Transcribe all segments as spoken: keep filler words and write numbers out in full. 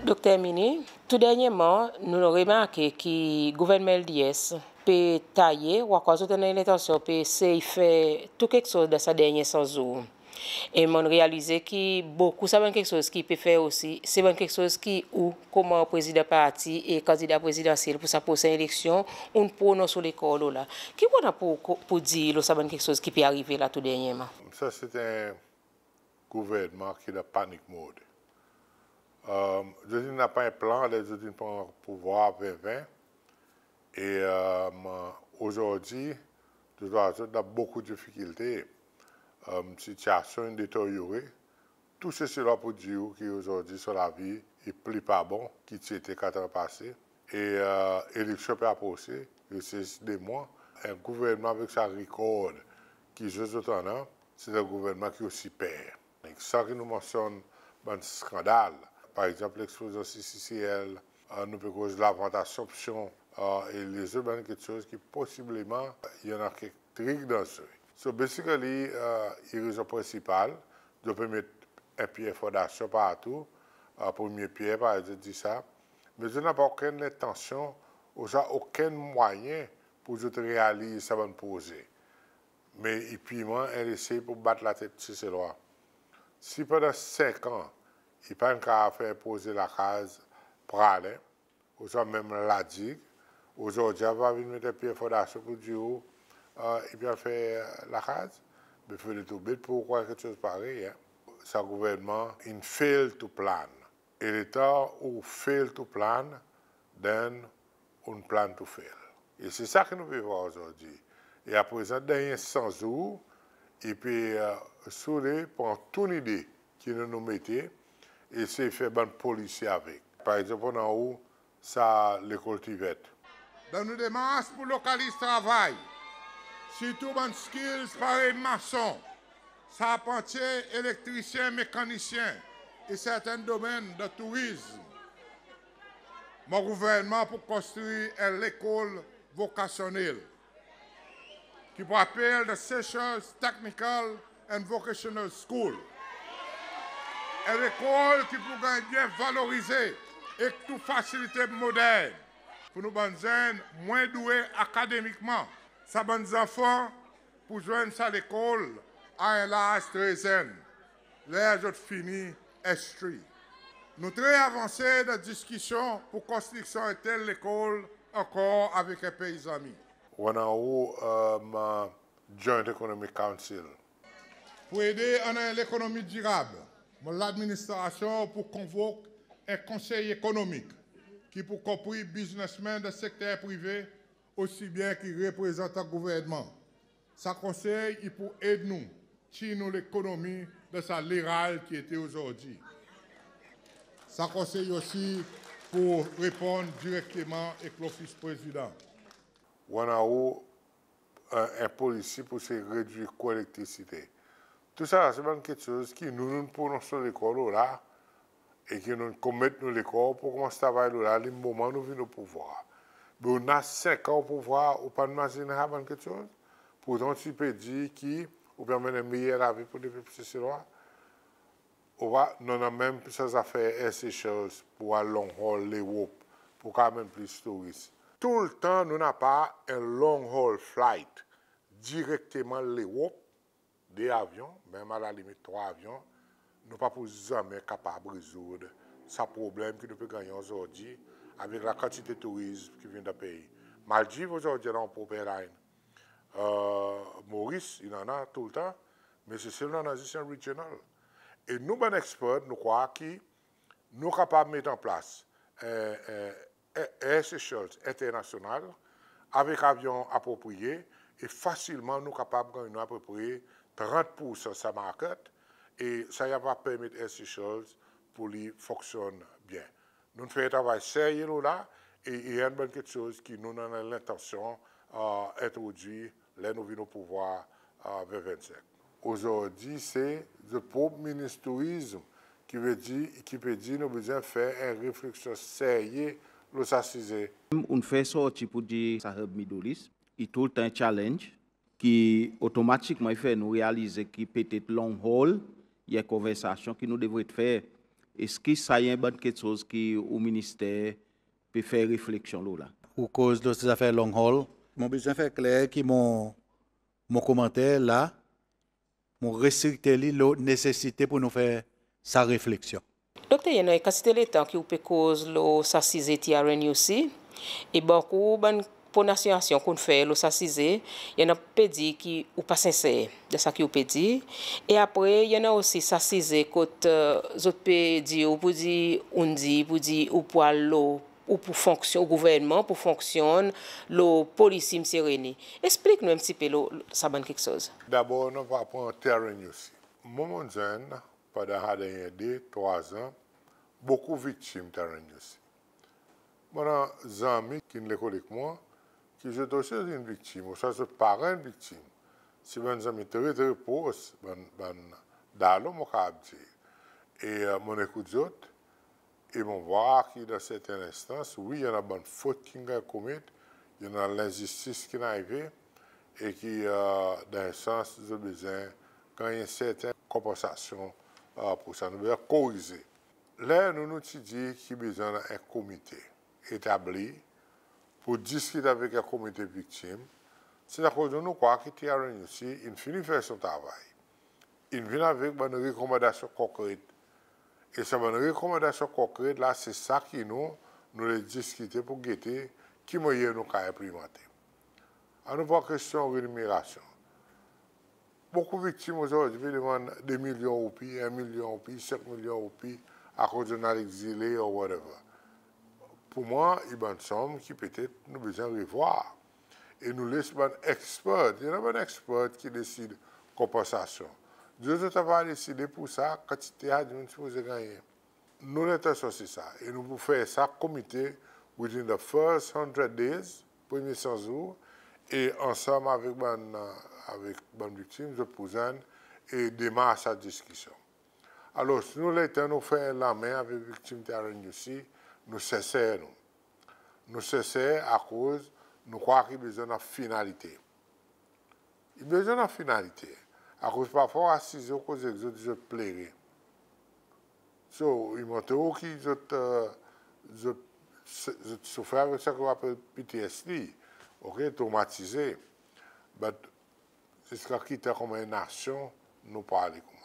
Dokter Herminie, tou dernyerman nou'n remarke ki gouvernman LDS pe taye, ou ankor zot annan lentansyon pe esey fer tou keksoz dan sa dernyen san zour. E mon'n realize ki bokou sa bann keksoz ki pe fer osi, se bann keksoz ki ou konman Prezidan parti e kandida prezidansyel pour sa prosen eleksyon, ou'n pronons ou lekor lo la. Ki ou annan pour, pour dir lo sa bann keksoz ki pe arive la tou dernyerman? Sa se en gouvernman ki dan panic mode. Zot in napa en plan ler zot in pran pouvwar ven ven. E ozordi zot war zot dan bokou difikilte. Sityasyon in deteryore. Tou Seselwa pou dir ou ki ozordi son lavi i pli pa bon ki ti ete kat an pase. E eleksyon pe aprose, i res de mwan. En gouvernman avek sa rekord ki zot, zot annan, se en gouvernman ki osi per. San ki nou mansyonn bann skandal, par egzanp leksplozyon CCCL, nou pe koz lavant Assomption e lezot bann keksoz ki posibleman i annan kek trik dan sa. So basically, i rezon prensipal, zot pe met en pyer fondasyon partou, premye pyer par egzanp dir sa, me zot napa okenn lentansyon ouswa okenn mwayen pour zot realiz sa bann proze. Me i pirman en lesey pour bat latet Seselwa. Si pandan senk an i pa'n kapab fer proze lakaz Praslin, ouswa menm La Digue, ozordi i ava vin met en pyer fondasyon pour dir ou i pe al fer lakaz, be fodre toubet pour ou krwar keksoz parey. Sa gouvernman in fail to plan. E letan ou fail to plan, then ou plan to fail. E se sa ki nou pe war ozordi. E aprezan dernyen san zour, i pe soule pran tou lide ki nou, nou mete, esey fer bann polisi avek. Par egzanp, ou annan ou sa lekol TVET. Dan nou demars pour lokaliz travay, sirtou bann skills parey mason, sarpantye, elektrisyen, mekanisyen e serten domenn dan tourizm, mon gouvernman pou konstrir en lekol vokasyonnel ki pou apel the Seychelles Technical and Vocational School. En lekol ki pou ganny byen valorize ek tou fasilite modern pour nou bann zenn mwen dwe akademikman. Sa bann zanfan pou zwenn sa lekol a en laz tre zenn, ler zot fini S three. Nou tre avanse dan diskisyon pour konstriksyon en tel lekol ankor avek en pei zanmi. Ou annan ou Joint Economic Council. Pour ede annan en lekonomi dirab, mon ladministrasyon pou konvok en konsey ekonomik ki pou konpri biznesmenn dan sekter prive, osi byen ki reprezantan gouvernman. Sa konsey i pou ed nou tir nou lekonomi dan sa leral ki ete ozordi. Sa konsey osi pou reponn direkteman ek lofis Prezidan. Ou annan ou en, en polisi pour esey redwir kou elektrisite. Tou sa se bann keksoz ki nou, nou'n pronons nou lekor lo la e ki nou'n konmet nou lekor pour konmans travay lo la lemoman nou vin o pouvwar. Be ou annan senk an o pouvwar, ou pa'n mazin sa bann keksoz? Pourtan ou ti pe dir ki ou pe anmenn en meyer lavi pour lepep Seselwa. Ou war, nou annan menm sa zafer Air Seychelles pour al long haul Lerop pour kapab anmenn plis touris. Toultan nou napa en long haul flight direkteman Lerop, de avyon, menm alalimit trwa avyon, nou pa pou zanmen kapab rezoud sa problenm ki nou pe gannyen ozordi avek lakantite touris ki vin dan pei. Maldiv ozordi annan prop airline. Moris in annan toultan, me Sesel nou annan zis en regional. E nou bann ekspert nou krwar ki nou kapab met an plas en, en, en Air Seychelles enternasyonal avek avyon apropriye e fasilman nou kapab ganny nou apepre trant poursan sa market e sa i ava permet Air Seychelles pour li fonksyonn byen. Nou'n fer travay serye lo la e, e enn bann keksoz ki nou, nou annan lentansyon entrodwir ler nou vin o pouvwar ven ven senk. Ozordi se zot prop minis tourizm ki pe dir, ki pe dir nou bezwen fer en refleksyon serye lo sa size. Ou'n fer sorti pour dir sa hub Middle East i toultan en challenge ki otomatikman i fer nou realize ki petet long haul i en konversasyon ki nou devret fer. Eski sa i en bann keksoz ki ou Minister pe fer refleksyon lo la? Ou koz lo zafer long haul. Mon bezwen fer kler ki mon, mon komanter la, mon restrikte li lo nesesite pour nou fer sa refleksyon. Dokter, i annan en kantite letan ki ou pe koz lo sa size TRNUC, e bokou bann pronosyasyon ki ou'n fer lo sa size, i annan pe dir ki ou pa senser dan sa ki ou pe dir. E apre, i annan osi sa size kot, e, zot pe dir ou pour dir, ou'n dir pour dir ou pou al lo, ou pou fonksyon, ou gouvernman pou fonksyonn lo Polisi Msye René. Eksplik nou en pti pe lo, lo sa bann keksoz. Dabor, nou pa pran TRNUC. Mwan, mon'n zwenn pandan sa dernyen de, trwa an, bokou viktim TRNUC. Mon annan zanmi ki'n lekol ek mwan, ki zot osi in viktim, ouswa zot paran in viktim. Se bann zanmi tre, tre pros, bann, bann dalon, mon kapab dir. E, e, mon ekout zot, e mon vwar ki dan serten lenstans, wi, i annan bann fot ki'n ganny komet, i annan lenzistis ki'n arive, e ki, e, dan en sans, zot bezwen ganny en serten konpansasyon, e, pour sa. Nou bezwen korize. Ler nou, nou ti dir ki bezwen annan en komite etabli pour diskit avek en komite viktim, se akoz nou, nou krwar ki TRNUC in fini fer son travay. In vin avek bann rekomandasyon konkret. E sa bann rekomandasyon konkret la, se sa ki nou, nou le diskite pour gete ki mannyer nou kapab enplimante. Annou pran kestyon renimerasyon. Bokou viktim ozordi pe demann de milyon roupi, en milyon roupi, senk milyon roupi, akoz zot in al egzile or whatever. Pour mwan, i bann sonm ki petet nou bezwen revwar. E nou les bann expert, i annan bann expert ki desid konpansasyon. Zot, zot ava deside pour sa, kantite sa dimoun sipoze gannyen. Nou lentansyon se sa. E nou pou fer sa komite within the first hundred days, premye san zour, e ansanm avek bann, avek bann viktim, zot pou zwenn e demar sa diskisyon. Alor, si nou letan nou fer lanmen avek viktim TRNUC, nou senser nou. Nou senser akoz nou krwar ki bezwen annan finalite. I bezwen annan finalite. Akoz parfwa ou asize ou koz ek zot, zot plere. So, i montre ou ki zot, e, zot, zot soufer avek sa ki ou apel PTSD, ok, tromatize. But ziska ki tan konman en nasyon nou pou ale konman?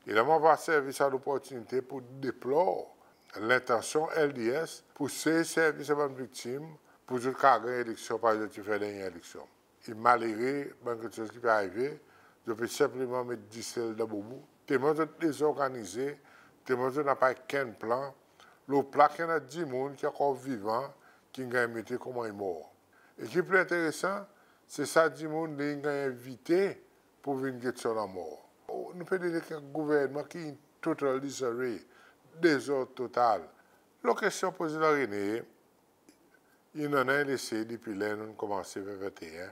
E la mon ava servi sa loportinite pour deplor lentansyon LDS pour sey servi sa bann viktim pour zot kapab ganny eleksyon parey zot ti fer dernyen eleksyon. E malere, bann keksoz ki pe arive, zot pe senpleman met disel dan boubou. Telman zot dezorganize, telman zot napa okenn plan. Lo plak i annan dimoun ki ankor vivan, ki'n ganny mete konman i mor. E ki pli enteresan, se sa dimoun li in ganny envite pour vin get son lanmor. Nou pe dil ek en gouvernman ki in total disarray, dezord total. Lo kestyon Prezidan René, in annan en lese depi ler nou'n konmanse venteyen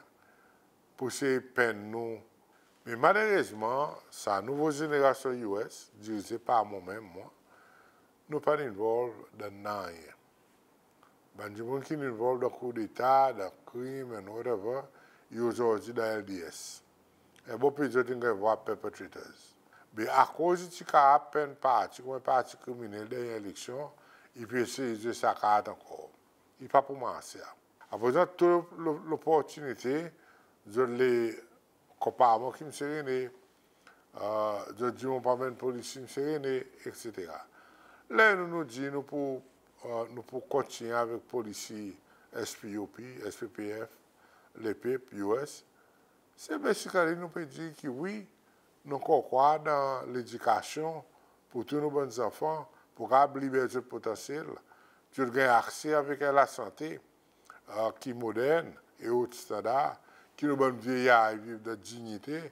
pour sey penn nou. Me malerezman, sa nouvo zenerasyon US, dirize par mwan menm, mwan, nou pa'n involve dan nanryen. Bann dimoun ki'n involve dan koudeta, dan krim and whatever, i ozordi dan LDS. En bon pti zot in ganny vwar perpetrators. Me akoz i ti kapab penn parti konman en parti kriminel dernyen eleksyon, i pe esey zwe sa kart ankor. I pa pou marse sa. Aprezan, tou lo, loportinite, zot le konpar mwan ki Msye René, e, zot dir mon pa menm Polisi Msye René, etsetera. Ler nou, nou dir nou pou, e, nou pou kontinyen avek polisi SPUP, SPPF, Lepep, US, se basically nou pe dir ki wi, nou ankor krwar dan ledikasyon pour tou nou bann zanfan, pour kapab liber zot potansyel, zot ganny akse avek en lasante, e, ki modern e ot standar, ki nou bann vye i viv dan dinyite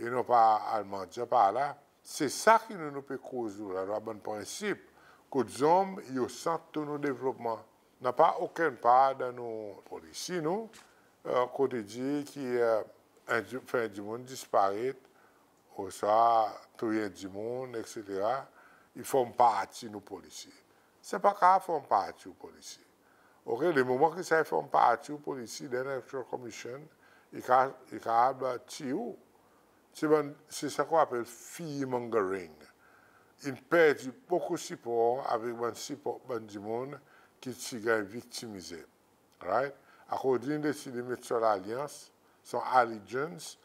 e non pa al mandyan par la. Se sa ki nou, nou pe koz lo la, lo bann prensip, kot zonm i osant tou nou devlopman. Napa okenn par dan nou polisi nou, e, kot i dir ki, e, en di-, fer en dimoun disparet, ouswa touye en dimoun, etsetera, i form parti nou polisi. Sa pa kapab form parti ou polisi. Ok, le moman ki sa i form parti ou polisi, then Electoral Commission i ka, i kapab tir ou. Se bann, se sa ki ou apel fear mongering. in perdi bokou sipor avek bann sipor, bann dimoun ki ti ganny viktimize. Right? Akoz in deside met son lalyans, son allegiance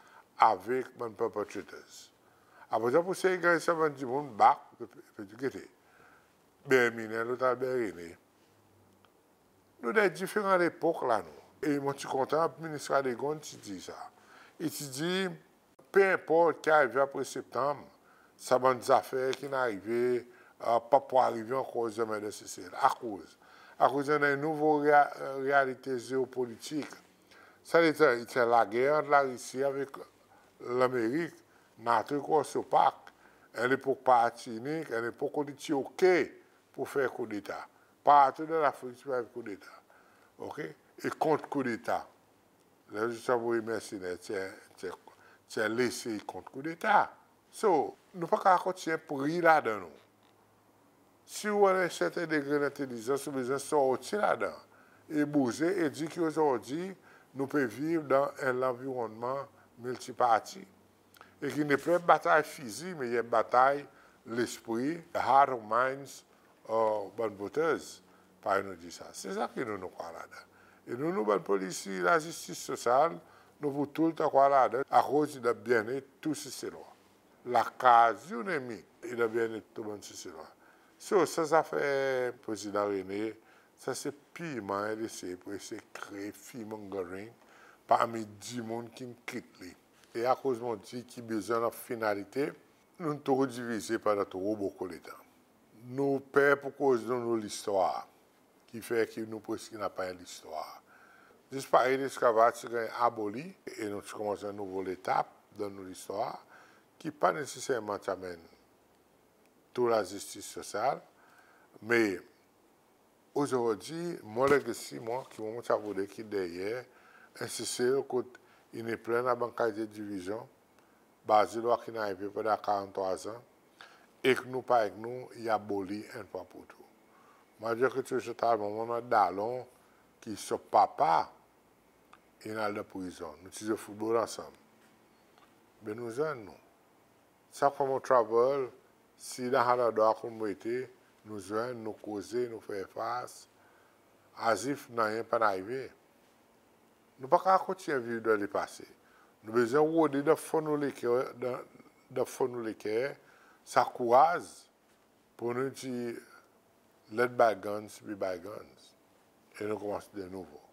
avek bann perpetrators. Apre sa, pour sey ganny sa bann dimoun back, pe dir gete, Bernard Miner, lot al Bernard René. Nou dan diferan lepok la nou. E mon ti kontan Minis Radegonde ti dir sa. I ti dir, pe enport ki arive apre Septanm, sa bann zafer ki'n arive, pa pou arive ankor zanmen dan Sesel. Akoz? Akoz i annan en nouvo rea-, realite zeopolitik. Sa letan i ti lager ant Larisi avek Lanmerik, NATO ek Warsaw Pact, en lepok parti inik, en lepok kot i ti oke pour fer koudeta. Partou dan Lafrik ti fer koudeta. Oke? E kont koudeta. Ler zot ti anvoy mersener, ti, ti, ti lese kont koudeta. So, nou pa kapab kontinyen pri ladan nou. Si ou annan en serten degre lentelizans, ou bezwen sorti ladan e bouze e dir ki ozordi nou pe viv dan en lanvironnman miltiparti. E ki nepli batay fizi, me i en batay lespri, heart of minds, bann voters, parey nou dir sa. Se sa ki nou, nou krwar ladan. E nou, nou bann polisi lazistis sosyal, nou pou toultan krwar ladan, akoz i dan byennet tou Seselwa. Lakaz ou nenmi, i dan byennet tou bann Seselwa. So, sa zafer Prezidan René, sa se pirman en lesey pour esey kree fear mongering parmi dimoun ki'n kit li. E akoz mon dir ki bezwen annan finalite, nou tro divize pandan tro bokou letan. Nou per pour koz nou, nou listwar, ki fer ki nou preski napa en listwar. Zis parey lesklavaj ti ganny aboli e nou ti konmans en nouvo letap dan nou listwar, ki pa neseserman ti anmenn tou lazistis sosyal, me ozordi, mon legasi, mwan, ki mwan mon ti a voudre ki deryer, en Sesel kot i nepli annan bann kalite divizyon, baze lo sa ki'n arive pandan karanntrwa an, ek nou pa ek nou, i aboli enn fwa pour tou. Mon a dir ki tou se talman mon annan dalon ki son papa in al dan prizon. Nou ti zwe foutbol ansanm. Be nou zwenn nou. Sak fwa mon travel, si dan sa landrwa kot mon ete, nou zwenn, nou koze, nou fer fas, as if nanryen pa'n arive. Nou pa kapab kontinyen viv dan lepase. Nou bezwen rode dan fon nou leker, dan, dan fon nou leker, sa kouraz pour nou dir, let bygones be bygones. E nou konmans de nouvo.